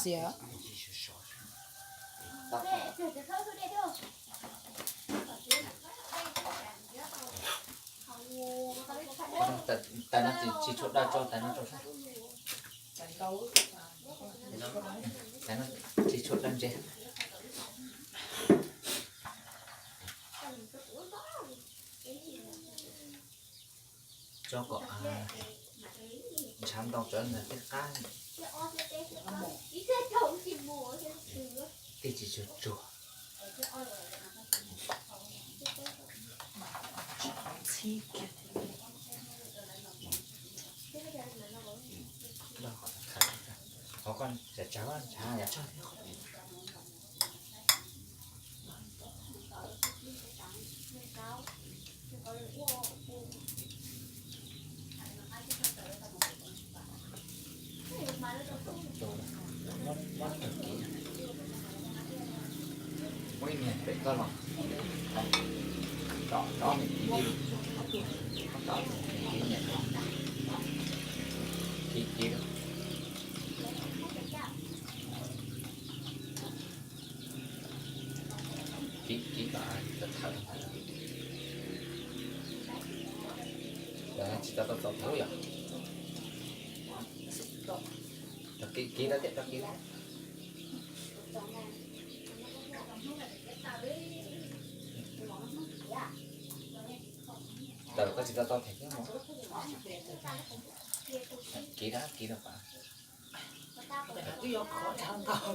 Xiav. Tais no tsis tshua dawb tso, tais no tso sab. Tais no tsis tshua dawb ntse. Tso kom ntshav ntoo tsawv ntawd thiaj qab. Tej tsis tsuag tsuag. Qhov koj tsav tsav ntshav yom. Muab ib niag pem koj los, rov rov niam kiv li, rov niam kiv niam, kiv kiv. Kiv kiv kom thawm, tsis tau tau txaus tus yom. Kiv kiv tau thiab, kiv. Tawm koj tsis tau tau them thiab mas. Kiv da, kiv da pam. Twb yuav khov dhau ntau.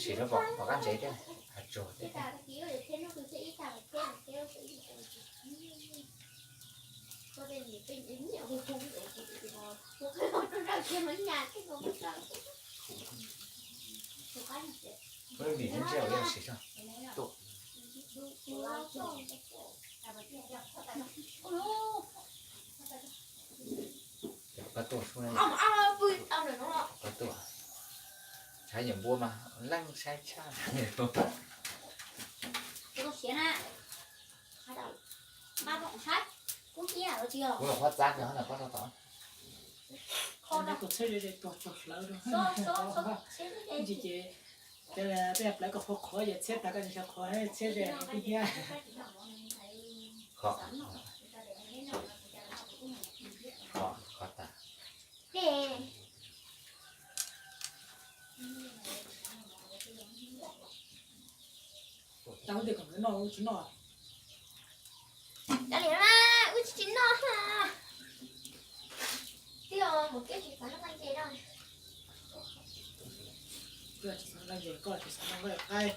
Siv rau pom pom qab ntsev thiab, hav tsuag thiab. Lub vim ntsej ua yog siv tso. Tuaj. Pab tuaj sub na. Pab tuaj. Tshav nyiam npua mas leej saib tshaj. Kuv los qhuav txav nws ho ntawm koj rau tod. Tus txhiab ze ze tuag tsuag hlawv rau. Ces peb plawv kom qhuav qhuav ces txhiab tas koj xyov qhuav txhiab ze tib hnyiab. Qhov, qhov tas. Tau tej kom noj tsis noj. Dab li na, wb tsis tsis noj na. Twb mus kiab tsis xav noj nqaij ntses no. Koj tsis xav noj nqaij ntses, koj tsis xav noj nqaij qaib.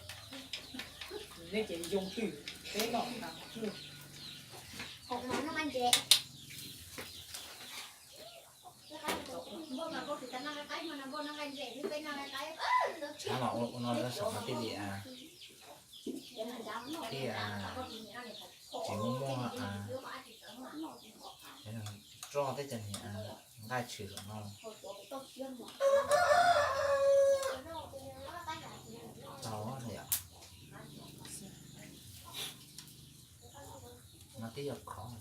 Neb ces yoo twj, peb noj tas. Noj nqaij ntses. Tshav mas ua no saum no tij li, tij, tsis muaj muaj roj thiab ces nqaij tshwm saum no. Tau yom. No twb yog khov.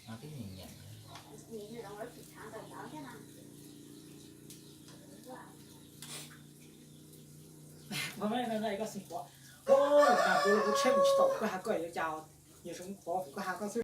No twb nyiam nyiam. Koj tshaib mus tsis tau, koj has koj yuav cas, yog zoo pov koj has koj xwb.